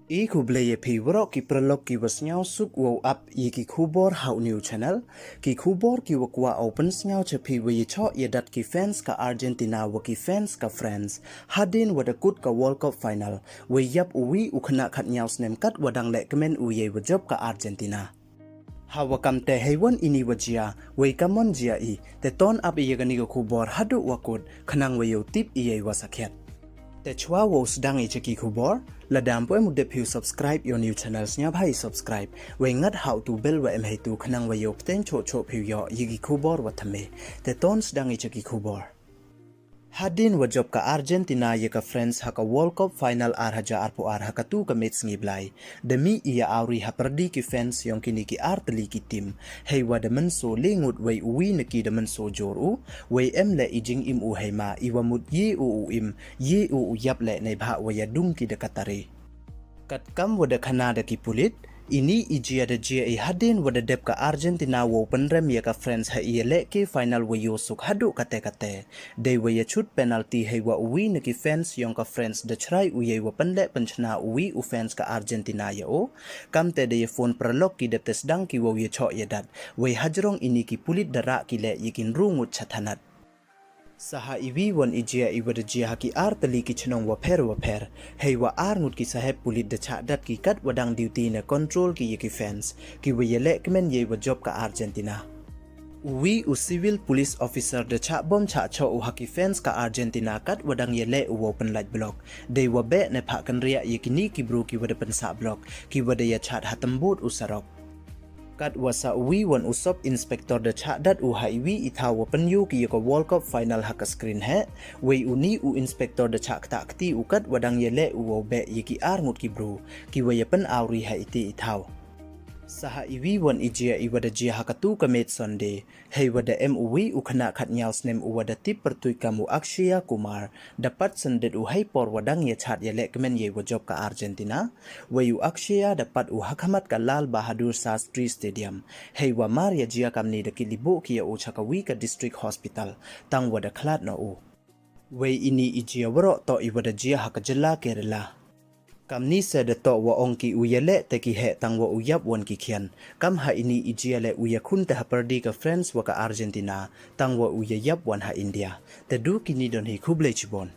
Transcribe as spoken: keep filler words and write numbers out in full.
I khublei ya phi waroh ki paralok ki wa sngewsuk wow ap ya ki khubor ha u new channel. Ki khubor ki wa kwah u pynsngew cha phi wa ya choh ya dat ki fans ka Argentina wa ki fans ka France. Hadien wa da kut ka World Cup final, wa yap u wi u khynnah khatnyaw snem kat wa dang leh kmen u yei wa jop ka Argentina. Ha wa kam te hei wan ini wa jia, wei kamon jia i, te ton ap i ya kani ka khubor haduh wa kut, khnang wa yow tip i yei wa sakhiat. Te chwa wow sdang i cha ki khubor, lada ympu em u dep phi u subscribe ya u new channel, sngewbha i subscribe, wei ngat ha u tu bell wa em hei tu khnang wa yow pteng choh choh phi u yoh ya ki khubor wa thymme. Te ton sdang i cha ki khubor. Hadien wa jop ka Argentina ya ka France ha ka World Cup final ar hajar arphaw ar ha ka tu ka miet sngi blai, da mih i ya awri ha pyrdi ki fans yong kini ki ar tylli ki team. Hei wa da mynsaw le ngut, wei u wi na ki da mynsaw jur u, wei em leh i jingim u hei ma i wa mut ye u u im, ye u u yap leh neibhah wa ya dung ki da ka tari. Kat kam wa da khana da ki pulit, ini i jia da jia i hadien wa da dep ka Argentina wow pynrem ya ka France ha i ya leh ki final wa yow suk haduh kate kate. Dei wa ya chut penalty hei wa u wi na ki fans yong ka France da chrai u yei wa pynleh pynchna u wi u fans ka Argentina ya u. Kam te da ya phone paralok ki dep te sdang ki wow ya choh ya dat, wei hajrong ini ki pulit da rah ki leh ya ki ynru ngut cha thanat. Sa ha i wi wan i jia i wa da jia ha ki ar tylli ki chnong wa pher wa pher, hei wa ar ngut ki sahep pulit da chah dat ki kat wa dang duty ne control ki ya ki fans ki wa ya leh kmen yei wa jop ka Argentina. U wi u civil police officer da chah bom chah choh u ha ki fans ka Argentina kat wa dang ya leh u wow pynlait block. Dei wa beh ne phah kynriah ya kini ki bru ki wa da pynsah block, ki wa da ya chad ha tymbut u sarok. Kat wa sa u wi wan u sub inspector da chah dat u ha i wi i thaw wa pynyoh ki ya ka World Cup final ha ka screen heh, wei u ni u inspector da chah ktah kti u kat wa dang ya leh u wow beh ya ki ar ngut ki bru ki wa ya pynawri ha iti i thaw. Sa ha i wi wan i jia i wa da jia ha ka tu ka miet Sunday, hei wa da em u wi u khynnah khatnyaw snem u wa da tip pyrtuit kam u Akshaya Kumar, da pat syndet u hei por wa dang ya chad ya leh kmen yei wa jop ka Argentina. Wei u Akshaya da pat u ha khmat ka Lal Bahadur Shastri Stadium, hei wa mar ya jia kamni da ki libuh ki ya u cha ka wi ka district hospital, tang wa da khlad noh u. Wei ini i jia waroh toh i wa da jia ha ka jylla Kerala. Kamni se da toh wa ong ki u ya leh te ki heh tang wa u yap wan ki khian. Kam ha ini i jia leh u ya khun te ha pyrdi ka France wa ka Argentina, tang wa u ya yap wan ha India. Te du kini don hi, khublei chibon.